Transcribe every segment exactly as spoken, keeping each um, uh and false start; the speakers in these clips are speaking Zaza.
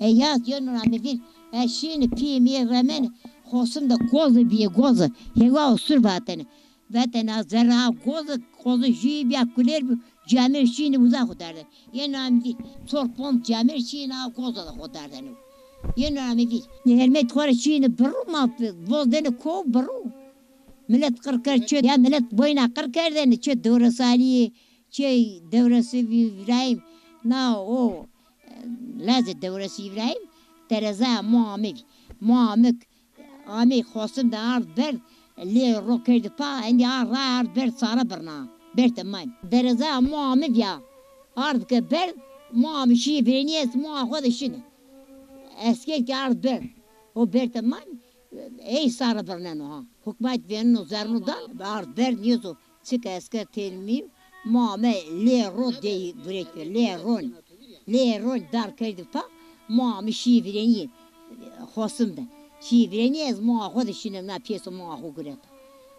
E, yaz yeno ra mi vîr, e, şîni pîyê mi yê remeni, Xosim de gozi bîye, gozi. Hewa û sur vatene. Vetena zerra gozi, gozi jûyî bîya kulêr bî, camêr şîni uza xo derdene. Yeno ra mi vîr, çor ponc camêr şîna goza de xo derdene. Yeno ra mi vîr. Hermet xo ra şîni birû ma, voz dene ko birû. Milet qir kerd çê, ya milet boyna qir kerdene çê Dewresalî, çê Dewresi Îbrahîm. Na o, lazê Dewresi Îbrahîm, derezaya Moamik. Moamik amey Xosim de ard berd, lê ro kerdî pa, endî ard ra ard berd sare birna. Berte may. Derezaya Moamik ya. Ard ke berd, Moamik şî vêrînî ez Moa xo de şîne. Esker ke ard berd. O berte may, ey sare birneno ha. Hukmat vêneno zerno dan, ard berd nêzo. Çik esker têlmî, ma ame lê ro dey guretî, lê ron. Lê ron dar kerdî pa, ma ame şî vîrenî Xosim de. Şî vîrenî ez ma xo de şîne na pêso ma xo gureta.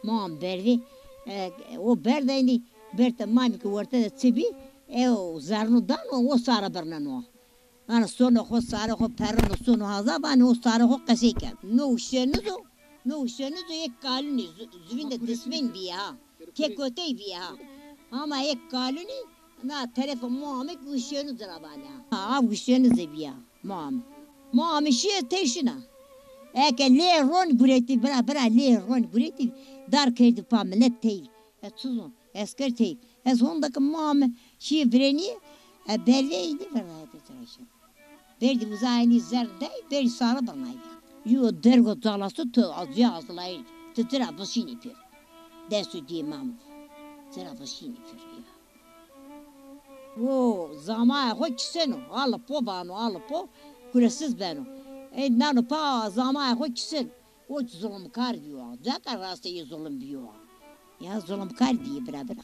Ma am berdî, e, o berd endî, berte mamî ki werte de çi bî, e, o zerno dano, o sare birneno. Ana sono xo, sare xo perreno, sono haza vanê o sare xo qesey kerd. No uşeniz o, no uşeniz o, ê kalunî, zu-, zuvîn de dismên bîye ha. Kekotey bîye ha. Ama ê kalunî, na terefê Moamik uşeniz ra vanê ha. Ha, uşeniz bîye ha, Moamik. Moamik şîye tey şina. Eke lê ron guretî, bira, bira, lê ron guretî, dar kerdî pa milet tey. E, çi zon? Esker tey. Ez honde ke ma ame şîye vîrenî, e, berdê êndî verna hetê tira şî. Berdî uza enî zer dey, berdî sare birnayî. Yo dergo calasu tu azîya azlayîr. Tu tira vişînî pêr. Dest û dîyê ma mi. Tira vişînî pêr ya. O zamaya xo kiseno. Alipo vano, alipo, kulesiz beno. E, nano pa zamaya xo kiseno. O zulumkar bîyo. Ceka rastê yê zulum bîyo. Ya zulumkar bîyê bira bira.